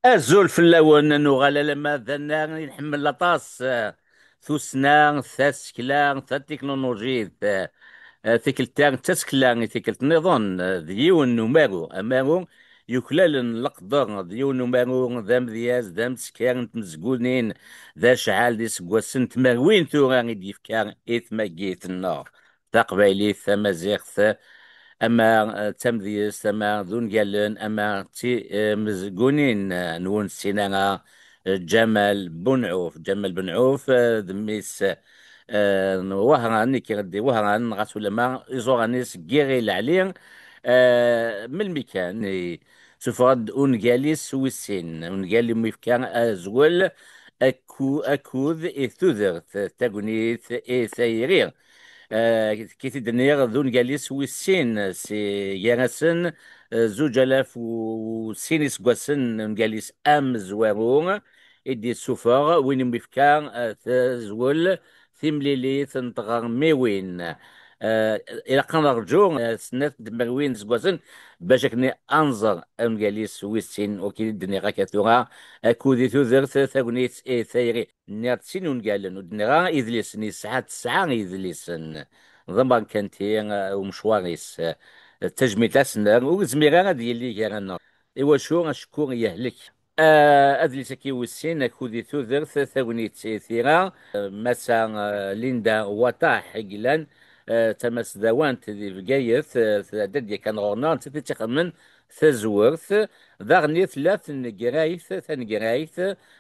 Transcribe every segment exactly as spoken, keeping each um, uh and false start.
Azul fell-awen, nuɣal alamma d annar i nḥemmel aṭas, eh, tussna, tasekla, tatiknulujit, eh, eh, tikkelt-a d tasekla i tikkelt nniḍen, eh, d yiwen n umaru, amaru yuklalen leqder, d yiwen n umaru d amedyaz, d ameskar n tmezgunin, d acḥal d iseggasen, tmerwin tura i d-yefka i tmagit-nneɣ taqbaylit, tamaziɣt, ama d tamedyezt, ama d ungalen, ama d timezgunin, eh, n ur nessin ara, eh, Ǧamal Bunɛuf. Ǧamal Bunɛuf, eh, d mmi-s, eh, n Wehran, yekker-d di Wehran, ɣas ulamma iẓuran-is n Yiɣil Ɛli, eh, melmi kan, i-, sufeɣ-d ungal-is wis sin, ungal i mu yefka azwel Aku-, akud i tudert, tagnit i tayri. Eh, kif i d-nniɣ, d ungal-is wis sin, si gar-asen, eh, zuǧ alaf u sin iseggasen, ungal-is amezwaru i d-yessufeɣ, win i mu yefka, eh, tazwel timlilit n tɣermiwin. Eh, ilaq ad nerǧu, eh, snat tmerwin iseggasen bac akken ad nẓer ungal-is wis sin, ur k-id-nniɣ akka tura, akud i tudert, tagnit i tayri. Nniɣ-d sin ungalen, ur d-nniɣ ara idlisen, yesɛa tesɛa idlisen. D amerkanti, eh, umecwar-is. Eh, d tajmilt-as, ur yezmir ara ad yili gar-aneɣ. Iwacu? Acku yehlek. Eh, adlis-agi wis sin, akud i tudert, tagnit i tira, eh, Massa, eh, Linda Waṭaḥ i yellan, eh, d tamasdawant di Bgayet, eh, tɛedda-d yakan ɣur-neɣ, nettat i tt-ixedmen tazwert, daɣen tella tnegrayt, tanegrayt,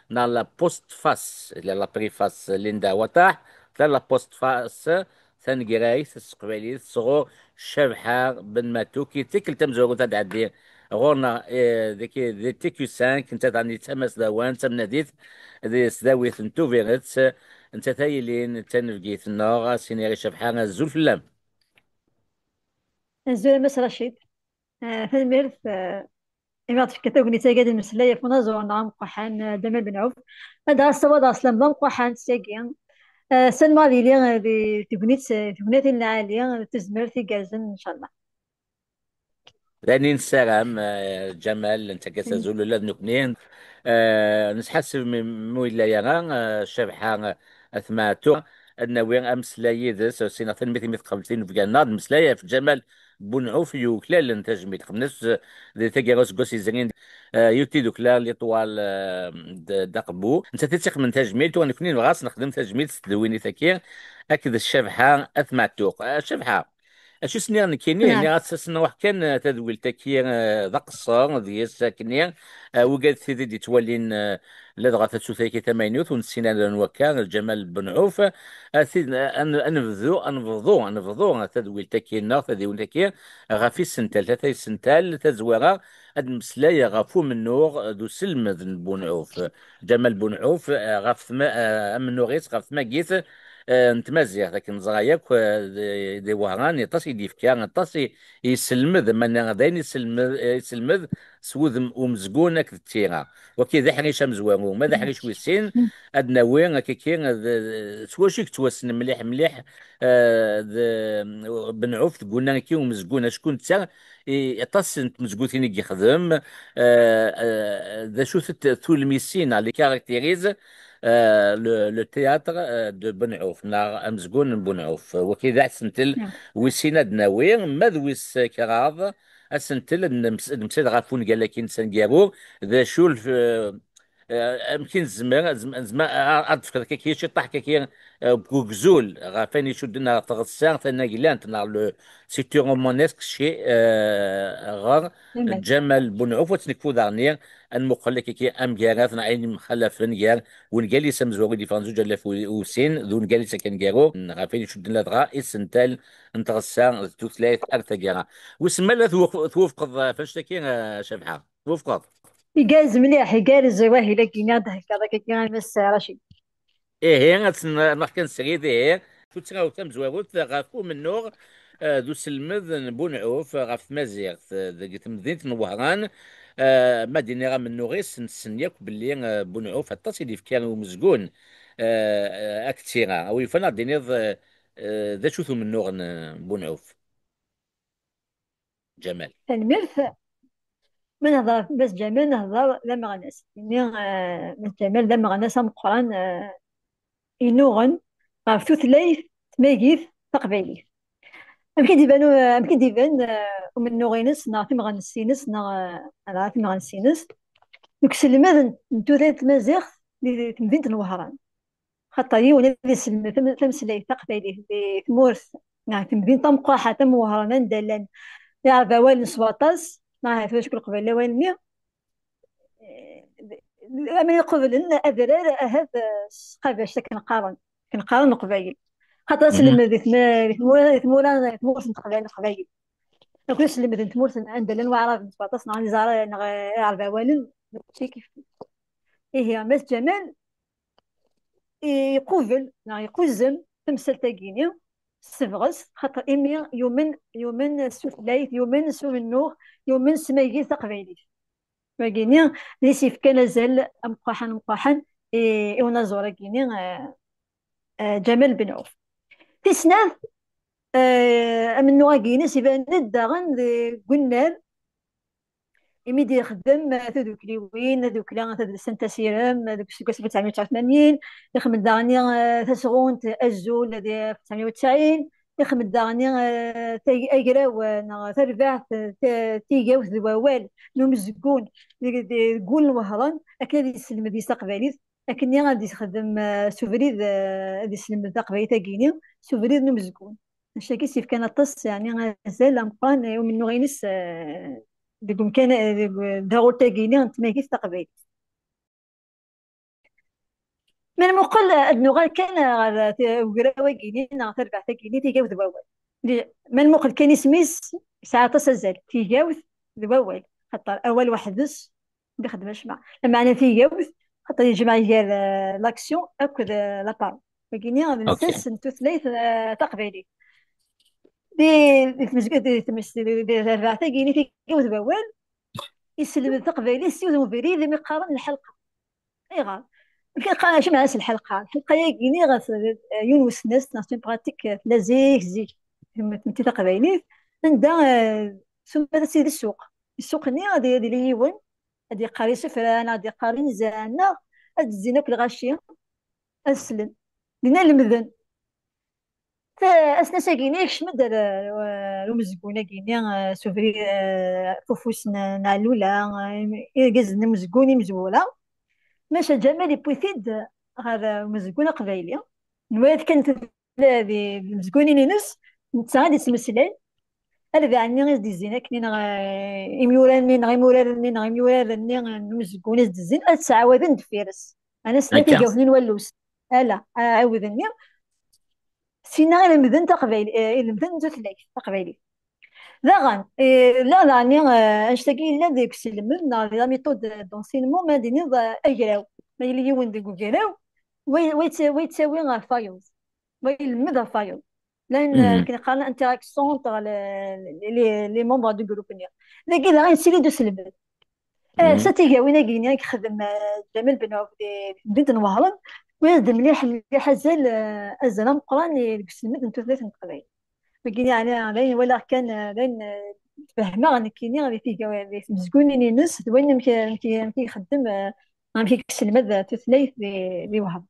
neɣ la postface, la, la préface Linda Waṭaḥ, tella la postface, tanegrayt s teqbaylit sɣur Cabḥa Ben Matuk, i tikkelt tamezwarut ad d-tɛeddi ɣur-neɣ, eh, deg, di T Q cinq, nettat daɣen d tamasdawant, d tamnadit di tesdawit n Tubiret, nettat ay ilin d tanebgit-nneɣ, ad s-iniɣ i Cabḥa azul fell-am. Azul a Mass Racid. Ah, tanemmirt, ah, imi ɣ-d-tefka tagnit-agi ad nemmeslay ɣef unaẓur-nneɣ ameqqaḥan, ah, Ǧamal Benɛuf. Ad d-aɣ-tessawaleḍ ɣer sslam d ameqqaḥan s-agi. Ah, ssarameɣ ad yili, ah, di tegnit, ah, tegnatin lɛali, ah, d tezmert igerrzen, ncallah. D ayen i nessaram, ah, Ǧamal, nettak-as azul ula d nekni. Ah, nesḥassef mi, mi ur yelli ara, ah, Cabḥa, ah, At Maɛtuq, ad nawi ameslay yid-s, ur ssineɣ, tanemmirt imi tqebleḍ tinebga-nneɣ, ad nemmeslay ɣef Ǧamal Bunɛuf yuklalen tajmilt. Xedmen-as, eh, di taggara useggas yezrin, eh, yiwet tidukla, Liṭwal, eh, d-, d Aqbu. Nettat i tt-ixedmen tajmilt, u nekni nebɣa ad s-nexdem tajmilt s tedwinit-agi, akked Cabḥa At Maɛtuq. Eh, Cabḥa, acu s-nniɣ nekkini? Nniɣ-as ad s-nruḥ kan, eh, tadwilt-agi, eh, d aqeṣṣer, d yes akkenni, eh, wigad tid i d-ittwalin, eh, ladɣa tasut-agi tamaynut, ur nessin ara n wakka, Ǧamal Benɛuf. A tid, a, a, a nebdu, a nebḍu, a nebḍu tadwilt-agi-nneɣ, tadiwelt-agi, ɣef isental, tlata isental, tazwara, ad nmeslay ɣef umennuɣ d uselmed n Bunɛuf. Ǧamal Bunɛuf, eh, ɣef tma-, eh, amennuɣ-is, ɣef tmagit, eh, n tmaziɣt, akken neẓra yakk, eh, di, di Wehran, aṭas i d-yefka, aṭas i, i yesselmed, mana d ayen iselmed, eh, iselmed s wudem umezgun akked tira. Waki d aḥric amezwaru, ma d aḥric wis sin, ad nawi akkaki, d, d, s wacu i yettwassen mliḥ, mliḥ, eh, d, Benɛuf deg unnar-agi umezgun, acku netta, i, aṭas n tmezgutin i yexdem, eh, eh, d acu-t tulmisin, les caractérise, eh, le, le théâtre, eh, de Benɛuf, neɣ amezgun n Bunɛuf. Waki d asentel wis sin ad nawi, ma d wis kraḍ, asentel ad nems-, ad nemsal ɣef wungal-agi s aneggaru, d acu lef-, eh, amek i nezmer, zem-, nezmer a-, ad d-tefkeḍ kaki ciṭṭaḥ kaki, eh, deg ugzul ɣef wayen icudden ɣer tɣessa tanaglant neɣ le, c'est romanesque chez, eh, ɣer Ǧamal Bunɛuf, ad tt-nekfu daɣen ad nmuqel kaki amgarat neɣ ayen yemxalafen gar wungal-is amezwaru i d-yeffɣen zuǧ alaf u sin d wungal-is akaneggaru ɣef wayen icudden ladɣa isental n tɣessa d tutlayt ar taggara. Wissen ma la twuf-, twufqeḍ, eh, f annect-agi, eh, Cabḥa? Twufqeḍ? Igerrez mliḥ, igerrez wahil-agi-nni i d-theggaḍ akkagi a Mass Racid. Ihi, ad tt-nneɣ kan srid, ihi. Tuttra tamezwarut ɣef umennuɣ, eh, d uselmed n Bunɛuf ɣef tmaziɣt, eh, deg temdint n Wehran. Eh, ma d-iniɣ amennuɣ-is, nessen yakk belli, eh, Bunɛuf aṭas i d-yefka i umezgun, eh, eh, akked tira. A wi yufan ad d-tiniḍ, eh, eh, d acu-t umennuɣ n, eh, Bunɛuf? Ǧamal. Tanemmirt. Ma nehḍer ɣef Mass Ǧamal, nehḍer d ameɣnas. Ini, eh, Mass Ǧamal d ameɣnas ameqqran, eh, inuɣen ɣef tutlayt tmagit taqbaylit. Amek i d-iban, amek i d-iban, eh, umennuɣ-ines neɣ timeɣnest-ines neɣ, eh, neɣ timeɣnest-ines deg uselmed n, n tutlayt tmaziɣt di, di temdint n Wehran? Xaṭer yiwen ad iselmed tam-, tameslayt taqbaylit di tmurt neɣ temdint tamqaḥa tamwehran anda llan iɛerbawalen s waṭas, neɣ ahat ulac akk leqbayel awal-nni, eh, amen iqublen adrar ahat, eh, s tqabact akken qqaren, akken qqaren leqbayel. Xaṭer aselmed di tma-, di tmura, di tmura, di tmurt n teqbayel, leqbayel. Akk aselmed n tmurt n anda llan waɛraben s waṭas neɣ iẓara neɣ iɛerbawalen, mačči kif. Ihi, Mass Ǧamal iqubel neɣ iquzem tamsalt-agi-ni s tebɣest, xaṭer imi yumen, yumen s tutlayt, yumen s umennuɣ, yumen s tmagit taqbaylit. Wagi-ni d isefkan azal amqaḥan, amqaḥan i, i unaẓur-agi-ni, eh, eh, Ǧamal Ben Ɛuf. Tis snat, eh, amennuɣ-agi-ines iban-d daɣen deg unnar imi d-ixdem, eh, tudukliwin, tadukla tadelsant Asirem, eh, deg useggas alef u tesɛemya u tesɛa u tmanyin, ixdem daɣen, eh, tasɣunt Azul, eh, di alef u tesɛemya u tesɛin, ixdem daɣen, eh, tag-, agraw, eh, neɣ tarbaɛt, eh, ta-, Tigawt d Wawal n umezgun deg, deg wul n Wehran, akken ad yesselmed yis taqbaylit, akken ad yexdem, eh, s ubrid, eh, ad yesselmed taqbaylit-agi-ni s ubrid n umezgun. Anect-agi s-yefkan aṭas, yeɛni, azal ameqqran i umennuɣ-ines, eh, deg umkan, eh, deg, d taɣult-agi-ni n tmagit taqbaylit. Ma nmuqel, eh, ad nuɣal kan, eh, ɣer, eh, t-, ugraw-agi-ni neɣ tarbaɛt-agi-ni, Tigawt d Wawal. Di-, ma nmuqel kan isem-is, yesɛa aṭas azal, Tigawt d Wawal. Xaṭer awal weḥd-s d ixeddem acemma. Lameɛna Tigawt, xaṭer yejmeɛ gar, eh, l'action akked, eh, la parole. Wagini d Ok. Lsas n tutlayt, eh, taqbaylit. Di, di tmezg-, di tmes-, di, di terbaɛt-agi-ni, Tigawt d Wawal, iselmed taqbaylit s yiwet n ubrid imi qqaren lḥelqa. Ayɣer? Amek i qqaren, acu meɛna s lḥelqa? Lḥelqa-agi-ni ɣef, eh, yiwen wesnas, neɣ s une pratique, eh, tella zik, zik, tmetti taqbaylit, anda, eh, s umata s di ssuq. Ssuq-nni ad, ad yili yiwen, ad yeqqar isefra, neɣ ad yeqqar inzan, neɣ ad d-zzin akk lɣaci, ad slen. Dinna lemden. Fa-, asnas-agi-ni yekcem-d ar, ar umezgun-agi-ni, eh, s ubrid, eh, f ufus n, n Ɛellula, eh, irgazen n umezgun imezwura. Maca Ǧamal yewwi-t-id ɣer, eh, umezgun aqbayli. Nwala-t kan tella di, di umezgun-ines, netta ad yettmeslay. Ad iɛenni i s-d-izzin akken, neɣ, eh, imyura-nni, neɣ imuraren-nni, neɣ imyuraren-nni n umezgun i s-d-izzin, ad ttɛawaden deffir-s. Ɛni s Akka. Tigawt-nni n wallus. Ala, ɛawden-nni. Sinna i lemden taqbayl-, eh, i lemden tutlayt taqbaylit. Daɣen, eh, la, daɣen, eh, annect-agi yella deg uselmed, neɣ di la méthode d'enseignement, ma d-iniḍ, eh, agraw. Ma yili yiwen deg ugraw, wa, wa yettawi ɣer fayeḍ. Wa ilemmed ɣef wayeḍ. Llan, Mhm. Akken qqaren, interaction entre les, les, les membres du groupe-nni. Dagi daɣen yettili-d uselmed. Eh, Mhm. Sa tigawin-agi-nni i yexdem, eh, Ǧamel Ben Ɛuf di, di temdint n Wehran, wid d mliḥ, mliḥ azal, eh, azal ameqqran i, deg uselmed n tutlayt n Leqbayel. Wagi, yeɛni, d ayen walaɣ kan, eh, d ayen, eh, fehmeɣ nekkini di tigaw-, di tmezgunin-ines, d wayen amek, amek, amek i ixeddem, eh, amek i yesselmed, eh, tutlayt di, di Wehran.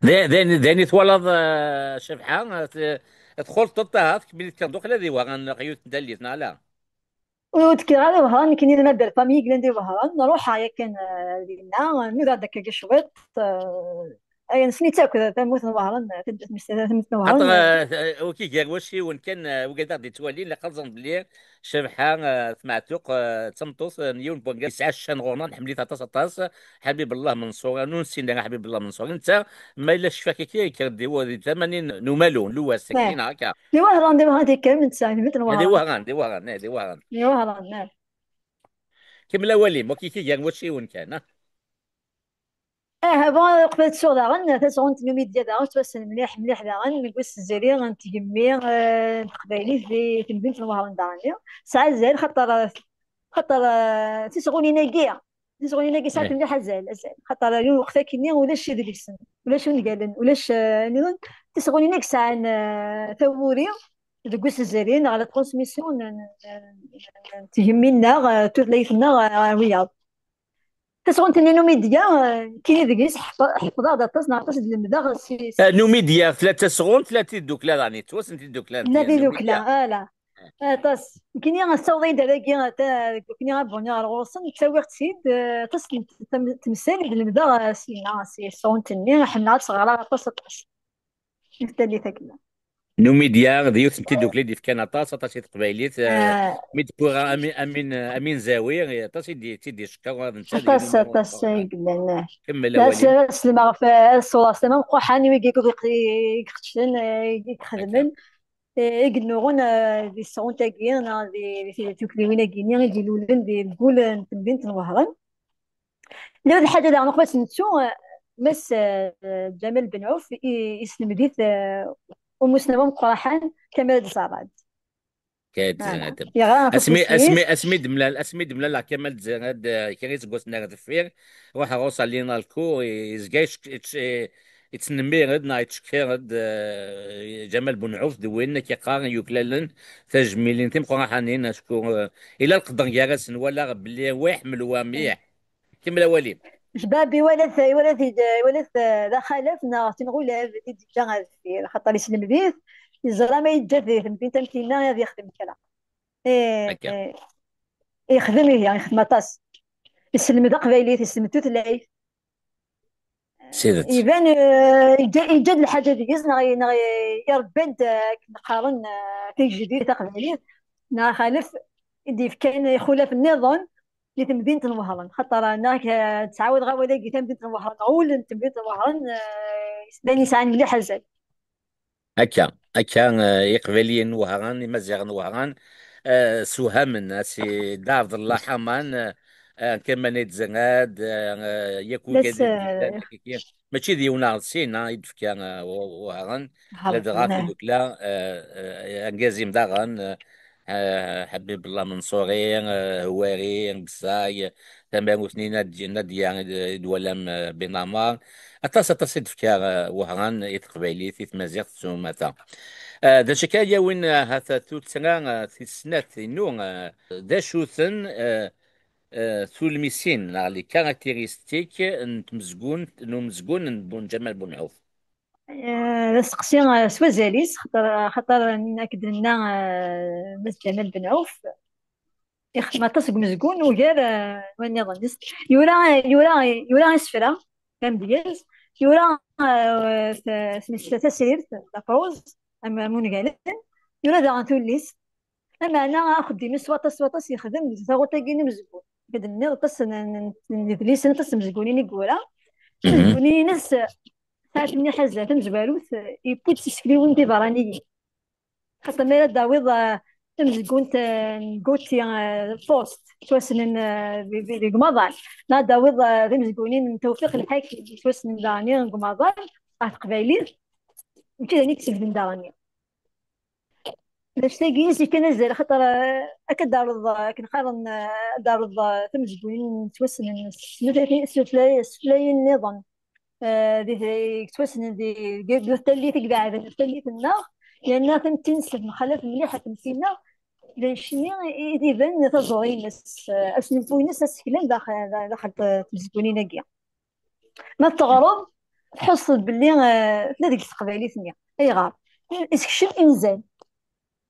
D, d, d ayen i twalaḍ, eh, Cabḥa, eh, t-, txulṭeḍ ahat, kemmini tekkiḍ d uqla di Wehran, neɣ yiwet n tallit, neɣ ala? Ur tekkiɣ ara di Wehran, nekkini d ma d famille yellan di Wehran, ruḥeɣ yakan, eh, dinna, nudaɣ-d akka cwiṭ, eh, ayen snit akk, tamurt n Wehran, taddart n Wehran. Xaṭer, eh, eh, waki gar wacciwen kan, eh, wigad aɣ-d-ittwalin, la xalẓen belli Cabḥa, eh, Tmeɛtuq, eh, d tameṭṭut, eh, n yiwen n wungal yesɛa ccan ɣur-neɣ, nḥemmel-it aṭas, aṭas. Ḥabib Allah Menṣur, ur nessin ara Ḥabib Allah Menṣur. Netta, ma yella ccfak-agi, yekker-d di, di tamanin n umalu, n Luwas, Eh. Sakkin, akka. Di Wehran, di Wehran, di Wehran, eh, di Wehran. Di Wehran, eh, di Wehran. Di Wehran, eh. Kemmel awal-im, ok, gar wacciwen kan, ah. Ah, bon, uqbel ad tsuɣ daɣen, tasɣunt n Numidya daɣen, tettwassen mliḥ, mliḥ daɣen, deg wass n Zzayri, n tgemmi, eh, n teqbaylit di temdint n Wehran daɣen. Tesɛa azal, xaṭer, xaṭer, eh, tisɣunin-agi, tisɣunin-agi sɛant Eh. mliḥ azal, azal. Xaṭer yiwen lweqt akkenni ulac idlisen, ulac ungalen, ulac, eh, nniḍen. Tisɣunin-agi sɛan, eh, tawuri, deg usezri neɣ la transmission n, n, n tgemmi-nneɣ, eh, tutlayt-nneɣ, eh, ɣer wiyaḍ. Tasɣunt-nni n Numidya, eh, nekkini deg-s ḥef-, ḥefḍeɣ-d aṭas neɣ aṭas i d-lemdeɣ si, si, eh, Numidya, tella d tasɣunt, tella d tiddukla daɣen, yettwassen tiddukla n Numidya. Ala. Aṭas. Nekkini ssawḍeɣ-d dagi, ata, deg wakken abuni ɣer ɣur-sen, ttawiɣ-tt-id, eh, aṭas n tem-, temsal i d-lemdeɣ, eh, syenna, si tasɣunt-nni, ḥemmleɣ ad tt-ɣreɣ aṭas, aṭas. Tallit akken. Numidya d yiwet n tiddukli d-yefkan aṭas, aṭas i teqbaylit. Eh, mi d-wwiɣ Amin, Amin, Amin Zawi, aṭas i d-, i d-icekkeṛ, d netta. Aṭas, aṭas ay yellan. Kemmel awal-im. Ad slemeɣ ɣef, ad ṣewḍeɣ sslam amqaḥan i wigi i iqeddcen, eh, i ixedmen, eh, i yennuɣen, eh, di tesɣunt-agi, neɣ di, di tukliwin-agi-nni i d-ilulen di, deg wul n temdint n Wehran. Lɛud lḥaǧa daɣen uqbel ad s-nettu, eh, Mass, eh, Ǧamal Benɛuf i, islemd-it, eh, umusnaw ameqqraḥan Kamal Ad Zerrad. Yeɣra ɣef asmi, asmi, asmi d-mlal, asmi d-mlaleɣ Kamal Ad Zerrad, eh, kra iseggasen ar deffir, ruḥeɣ ɣur-s à l'INALCO, i-, yezga yettnemmir-d neɣ yettcekkir-d, eh, Ǧamal Benɛuf d win akka yeqqaren yuklalen tajmilin timeqqraḥanin, acku, eh, ila lqedr gar-asen, walaɣ belli wa iḥemmel wa mliḥ. Kemmel awal-im. Jbab iwala-t, iwala-t, iwala-t, eh, d axalaf neɣ tinɣulab i d-yeǧǧa ar deffir, axaṭer islemd-it, yeẓra ma yeǧǧa-t di temdint am tinna ad yexdem kra. Eh, eh, yexdem, ihi, yexdem aṭas. Isselmed taqbaylit, isselmed tutlayt. Iban, eh, yeǧǧa, yeǧǧa-d lḥaǧa deg-s, neɣ, neɣ irebba-d, eh, akken qqaren, eh, tigejdit taqbaylit, neɣ axalef i d-yefkan ixulaf nniḍen di temdint n Wehran. Xaṭer, eh, neɣ, eh, ttɛawadeɣ awal-agi, tamdint n Wehran, ul n temdint n Wehran, eh, d ayen yesɛan mliḥ azal. Akka, akka, eh, Iqbayliyen n Wehran, Imaziɣen n Wehran, eh, sewhamen, a si Dda Ɛebdellah Ḥaman, eh, eh, Kamal Ad Zerrad, eh, eh, yakk wigad, eh, mačči d yiwen neɣ d sin, ah, i d-tefka, eh, Wehran, ladɣa tiddukla, eh, eh, argaz-im daɣen, eh, eh, Ḥbib Llah Menṣuri, eh, Hwari, Bessay, tamarut-nni Nad-, Nadya i d-, i d-twalam, eh, Ben Ɛmer. Aṭas, aṭas i d-tefka, eh, Wehran i teqbaylit, i tmaziɣt s umata. Eh, d acu akka yawin, eh, ahat tuttra, eh, tis snat inu, eh, d acu-ten, eh, eh, tulmisin neɣ les caractéristiques n tmezgunt, n umezgun n Bun Ǧamal Bunɛuf? Eh, d asteqsi, eh, s wazal-is, xaṭer, xaṭer akken d-nenna, eh, Mass Ǧamal Benɛuf, ixdem aṭas deg umezgun, ugar, eh, win nniḍen. Yura, yura, yura isefra, d amedyaz, yura, eh, t-, t-, tasrirt, la prose, am, am ungalen, yura daɣen tullist. Lameɛna axeddim-is s waṭas, s waṭas yexdem deg taɣult-agi n umezgun. Ad d-nniɣ aṭas n, n, n yedlisen, aṭas n tmezgunin i yura. Tmezgunin-ines, sɛant mliḥ azal, tamezwarut, yewwi-d tisekliwin tiberraniyin. Xaṭer mi ara d-tawiḍ, eh, tamezgunt, eh, n Gautier, eh, Faust, yettwassnen, eh, di, di, deg umaḍal. Neɣ ad d-tawiḍ, eh, timezgunin n Tewfiq Lḥakim, yettwassnen daɣen deg umaḍal, ɣer teqbaylit, mačči d ayen i isebden daɣen. D acu-tagi i s-yefkan azal, axaṭer, eh, akka d-terreḍ, eh, akken qqaren, eh, ad d-terreḍ, eh, timezgunin yettwassnen s tefla-, s tefla-, s teflayin nniḍen. Eh, di, di, yettwassnen di, di, di tallit i ibeɛden, di tallit-nneɣ, yerna timetti-nsen mxalaf mliḥ ɣer timetti-nneɣ, d anect-nni i d-iban taẓuri-ines, eh, asnulfu-ines aseklan daxel, daxel n tmezgunin-agi. Ma teɣreḍ, tḥusseḍ belli, eh, tella deg teqbaylit-nni. Ayɣer? Isekcem inzan.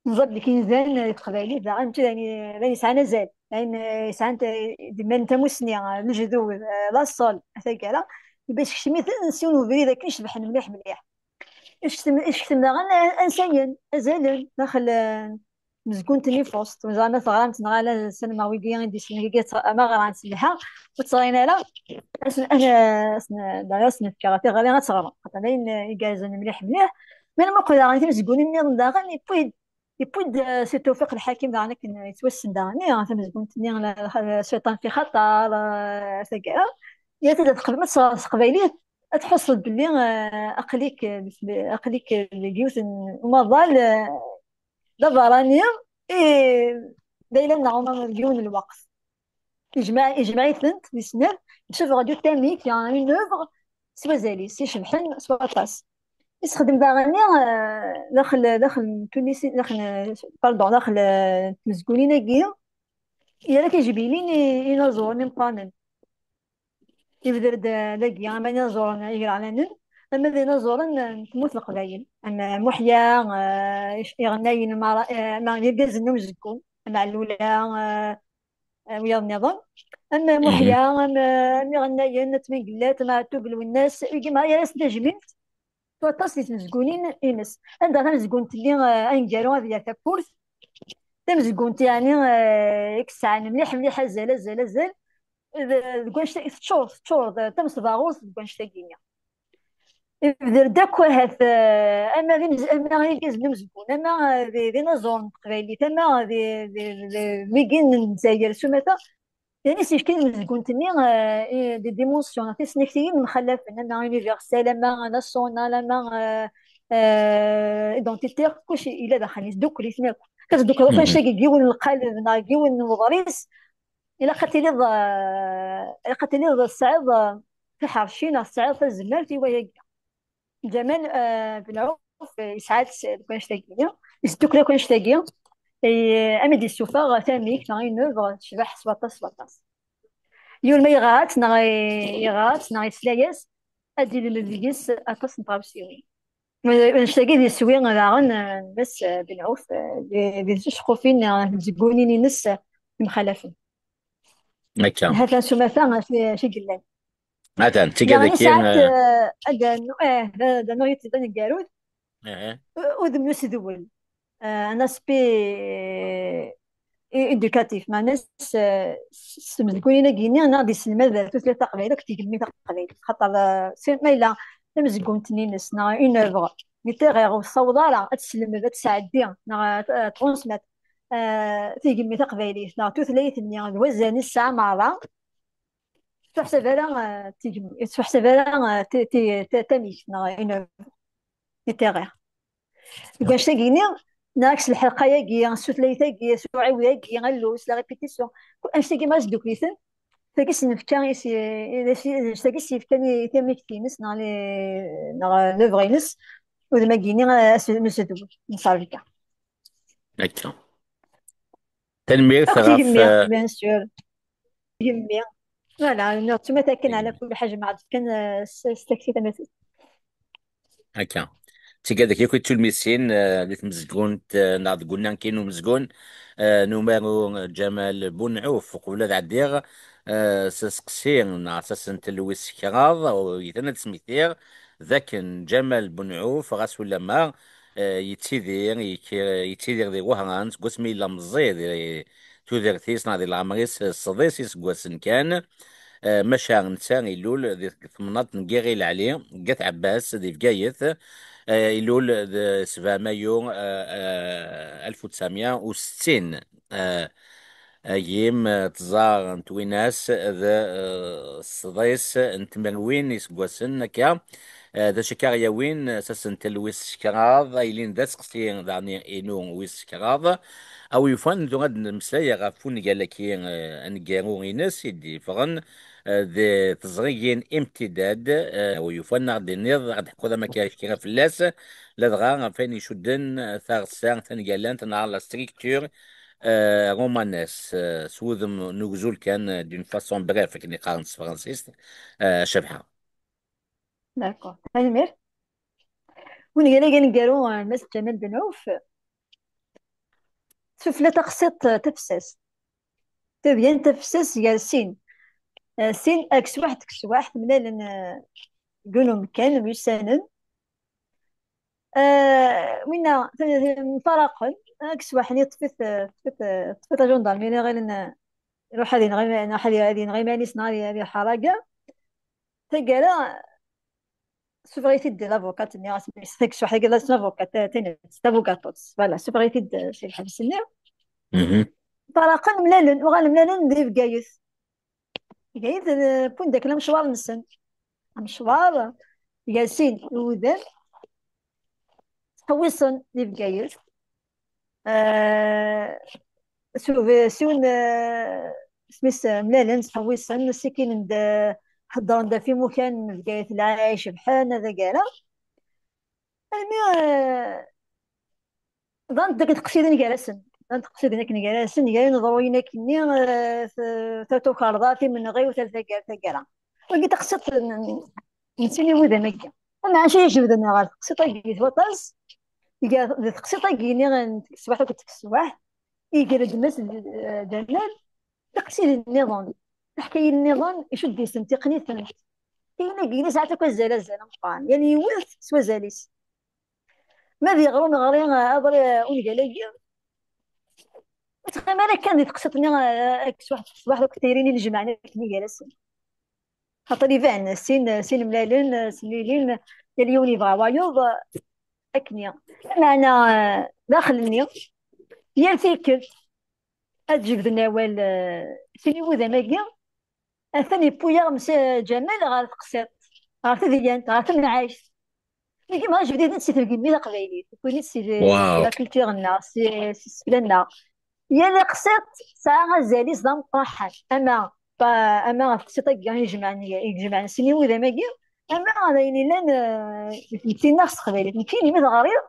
Neẓra belli inzan, eh, di teqbaylit daɣen mačči d ayen, d ayen yesɛan azal, d ayen, eh, yesɛan ta-, d iman n tamusni, eh, lejdud, eh, laṣel, a taggara, yebda yessekcem-iten s yiwen ubrid akken icebḥen mliḥ mliḥ. Isekcem, isekcem daɣen, eh, ansayen, azalen, daxel, eh, tmezgunt-nni Faust. Ur ẓriɣ ma teɣramt neɣ ala, ssarameɣ wigi i d-yessnen wigi ad tt-, ma ɣran s lḥa, ur tt-ɣrin ara. Asen, ad, asen, ad asen-fkeɣ tiɣri ad tt-ɣren. Xaṭer d ayen igerrzen mliḥ mliḥ. Mi nmuqel daɣen timezgunin nniḍen daɣen, yewwi-d, yewwi-d, eh, Si Tewfiq Lḥakim daɣen akken yettwassen daɣen, eh, tamezgunt-nni, la, la, Cciṭan fi xaṭer, eh, taggara. Yat ad txedmeḍ s, s teqbaylit, ad tḥusseḍ belli, eh, aql-ik, eh, aql-ik deg yiwet n umaḍal, eh, d aberrani, i d ayla-nneɣ uma deg yiwen n lweqt. Ijmeɛ, ijmeɛ-itent di snat, chef-d'œuvre, une œuvre s wazal-is, icebḥen s waṭas. Yessexdem daɣen, eh, daxel, daxel n Tunis, daxel, pardon, daxel, eh, n tmezgunin-agi, yerra tijbilin i inaẓuren imeqqranen. Yebder-d, eh, dagi, ama d inaẓuren igraɛlanen, ama d inaẓuren, eh, n tmurt n Leqbayel, ama Muḥya, eh, ic-, iɣennayen mara, eh, ama d irgazen n umezgun, ama Ɛellula, eh, eh, wiyaḍ nniḍen, ama Muḥya, ama, ama iɣennayen, At Mengellat, ama Ɛettub Lwennas, igi mara yerra-asen tajmilt, s waṭas di tmezgunin-ines. Anda tamezgunt-nni, eh, aneggaru ad yerr tawwurt, tamezgunt, yeɛni, eh, i yesɛan mliḥ, mliḥ azal, azal, azal, d, deg wanect-a, teččur, teččur d tamesbaɣurt deg wanect-agi-nni. Ibder-d akk ahat, eh, ama d imez-, ama d irgazen n umezgun, ama, eh, d, d inaẓuren n teqbaylit, ama d, d, d, d wigi n Lezzayer s umata, yani s-yefka i tmezgunt-nni, eh, i, des dimensions, tisnaktiyin mxallafen, ama universel, ama national, ama, eh, eh, identitaire, kullec yella daxel-is, ddukkli-ten akk. Ad tdukkeḍ akk annect-agi deg yiwen n lqaleb neɣ deg yiwen n uḍris, ilaq ad tiliḍ, eh, ilaq ad tiliḍ tesɛiḍ, eh, tiḥerci neɣ tesɛiḍ tazmert i wayagi. Ǧamal, eh, Ben Ɛuf, eh, yesɛa-tt deg wanect-agi, yesdukkel akk annect-agi, eh, am i d-yessufeɣ tamikt neɣ une œuvre tecbeḥ s waṭas, s waṭas. Yiwen ma yeɣra-tt neɣ yeɣra-tt neɣ yesla-yas, ad d-ilmed deg-s aṭas n tɣawsiwin. Annect-agi d iswi daɣen, eh, n Mass, eh, Ben Ɛuf, eh, di, di tceqqufin, eh, n tmezgunin-ines, eh, yemxalafen. Akka. Hatan s umata, acu, acu i yellan. Hatan, d tigad-agi, saɛet, eh, eh, ad n-, eh, d, d, nuɣ yettban mgarud. Udem n usedwel. Eh, un aspect, eh, é-, éducatif, meɛna s, s, s tmezgunin-agi-nni neɣ d iselmad tutlayt taqbaylit akked tigemmi taqbaylit. Xaṭer, eh, si, ma yella tamezgunt-nni-ines neɣ une œuvre littéraire ur tessaweḍ ara ad tesselmed, ad tesɛeddi, neɣ ad, ad tɣunṣmet, eh, tigemmi taqbaylit, neɣ tutlayt-nni d wazal i tesɛa merra, ur tettwaḥsab ara, eh, tigemmi, ur tettwaḥsab ara, eh, ti-, ti-, ta-, tamikt, neɣ une œuvre littéraire. Deg wanect-agi-nni, neɣ s lḥelqa-agi, s tutlayt-agi, s uɛiwed-agi, allus, la répétition. Annect-agi ma s-ddukkli-ten, tagi s-nefka i s-, i s-, tagi s-yefkan i tamikt-ines, neɣ li-, neɣ l'œuvre-ines, udem-agi-nni, eh, s-, n usedwel, n ṣṣerbiya. Akka. Tanemmirt ɣef, bien sûr. Yemmi. Voilà, nettmettat kan ɛla kul ḥaǧa, ma ɛad kan, eh, s, s takti tamatut. Akka. D tigad-agi akk i d tulmisin, eh, di tmezgunt, eh, neɣ deg unanki n umezgun, eh, n umaru, eh, Ǧamal Bunɛuf. Uqbel ad ɛeddiɣ, eh, s aseqsi neɣ s asentel wis kraḍ, u yettan ad smektiɣ d akken Ǧamal Bunɛuf, ɣas ulamma, eh, yettidir, yek-, yettidir di Wehran seg wasmi yella meẓẓi di tudert-is neɣ di leɛmer-is, eh, sḍis iseggasen kan, eh, maca netta ilul di temnaḍt n Yiɣil Ɛli, deg At Ɛebbas, di Bgayet, eh, ilul d sebɛa mayu, eh, eh, alef u tesɛemya u settin, eh, agim, eh, tẓar n twinas d, eh, sḍis n tmerwin iseggasen akka. Eh, d acu akka ɣ-yawin, eh, s asentel wis kraḍ, aylin d aseqsi daɣen inu wis kraḍ. A wi yufan, tura ad nemmeslay ɣef ungal-agi, eh, aneggaru-ines i d-yeffɣen, eh, d teẓrigin Imtidad, eh, a wi yufan ad ɣ-d-tiniḍ, ad d-teḥkuḍ ama kra, kra fell-as, ladɣa ɣef wayen icudden, eh, taɣessa taneggalant neɣ la structure, eh, romanesque, eh, s wudem n ugzul kan, eh, d'une façon brève, akken i qqaren s tefransist, eh, Cabḥa. D'accord. Tanemmirt. Ungal-agi aneggaru, eh, Mass Ǧamal Benɛuf, sufella taqsiṭ, eh, tafessast. Tadyant tafessast gar sin. Eh, sin, eh, deg teswiɛt, deg teswiɛt, mlalen, eh, deg yiwen umkan, myussanen. Eh, winna, t-, t-, mfaraqen, eh, deg teswiɛt-nni ṭṭfit, eh, ṭṭfit, eh, ṭṭfit la gendarmerie, ɣilen, eh, iruḥ ad ineɣ ima-, ad ineɣ iman-is neɣ ad, ad iḥaraga. Taggara, suffeɣ-it-id l'avocat-nni, asmi s-, tag-, suḥ-agi, la, s l'avocat, ta-, tin, tabugaṭut. Voilà, suffeɣ-it-id, eh, si lḥebs-nni. Faraqen, mlalen, uɣalen mlalen di Bgayet. Bgayet, eh, wwin-d akken amecwar-nsen. Amecwar, gar sin iwudan, ttḥewwisen di Bgayet. Eh, s-, s-, yiwen, eh, isem-is, eh, mlalen, ttḥewwisen, ssikinen-d, eh, heddren-d ɣef imukan n Bgayet, lɛali icebḥen, ad agara. Almi, eh, ḍan-d akken teqsiḍin gar-asen. Ḍan-d teqsiḍin akken gar-asen, gar ineḍruyen akkenni, eh, t-, ta tukerḍa, timenɣiwt, ar taggara, taggara. Wagi taqsiḍt n, n, n sin iwudam-agi. Ama acu i ijebden ɣer teqsiḍt-agi s waṭas, iga-, di teqsiḍt-agi-nni n teswaḥt akked teswaḥt, iger-d Mass D-, eh, Ǧamal, tiqsiḍin nniḍen, tiḥkayin nniḍen, icudd-iten, tiqnit-tent. Tiyin-agi-nni sɛant akk azal, azal ameqqran. Yal yiwet s wazal-is. Ma d iɣer uneɣri, eh, aḍri, eh, ungal-agi, ur ttɣimi ara kan di teqsiḍt-nni, eh, akked swaḥ, swaḥ akked tayri-nni n jemɛen akken gar-asen. Xaṭer iban, sin, sin mlalen, sin lilin, yal yiwen yebɣa wayeḍ, eh, akkenni. Lameɛna, eh, daxel-nni, yal tikkelt, ad jebden awal, eh, sin iwudam-agi, atan yewwi-yaɣ Msi Ǧamal ɣer teqsiḍt, ɣer tedyant, ɣer temɛayt. Nigi ma jebden-t si tgemmi taqbaylit, wwin-t si, si la culture-nneɣ, si, si iseflan-nneɣ. Yal taqsiḍt tesɛa azal-is d ameqqraḥan, ama, pa-, ama ɣef teqsiḍt-agi i ijemɛen, i ijemɛen sin iwudam-agi, ama d ayen illan, eh, di tmetti-nneɣ s teqbaylit. Nekkini mi teɣriḍ,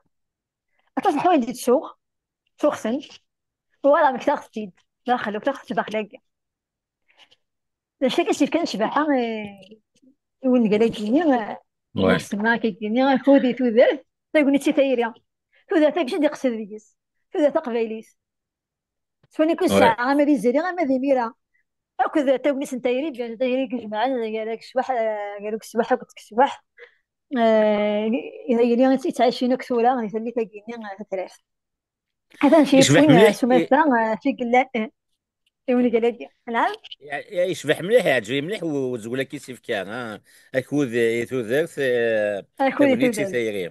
aṭas n ḥwayeǧ i d-tuɣ, tuɣ-ten, uɣaleɣ mektaɣ-tent-id, daxel, ukiɣ-tent daxel-agi. D acu akka s-yefkan ccbaḥa, eh, i wungal-agi-nni, eh, ouais, semma akka-agi-nni, akud i tudert, tagnit i tayri. Tudert-agi d-iqsed deg-s. Tudert taqbaylit. S wayen akk i, ouais, sɛiɣ, ama d izri, ama d imira. Akked tagnit n tayri, d tayri i ijemɛen gar akeswaḥ, eh, gar ukeswaḥ akked ukeswaḥ. Eh, i tayri i ttɛicin akk tura, di tallit-agi-nni, eh, tatrart. Atan yecbeḥ mliḥ, s umata, eh, fi yellan, eh, i wungal-agi. Naɛam? Ya-, ya-, yecbeḥ mliḥ, yeɛǧeb-iyi mliḥ u-, uzwel-agi s-yefka, ha? Akud i tudert, eh, akud i tagnit i tudert. Tayri.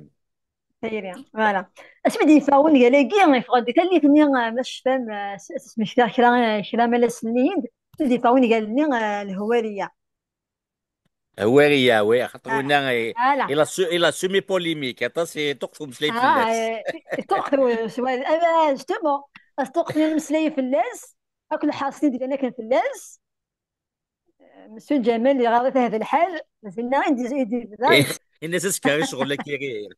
Tayri, voilà. Asmi d-yeffeɣ wungal-agi, yeffeɣ-d di tallit-nni, eh, ma tecfam, eh, s-, s-, smektiɣ kra, eh, kra ma la sellen-iyi-d, asmi d-yeffeɣ wungal-nni, eh, Lhwariya. Hwariya, oui, axaṭer, ah, winna, eh, voilà, il a su-, il a semé polémique, aṭas i ṭuqqet umeslay, ah, fell-as. Eh, ṭuqqet u-, s-, wa-, eh, justement, as ṭuqqet-nni n umeslay fell-as, akk lḥaṣ i d-yellan akken fell-as. Eh, Monsieur Ǧamal, iɣaḍ-it hada lḥal, dinna i d-, i d-yebda. Eh, ini-as askar i ccɣel-agi.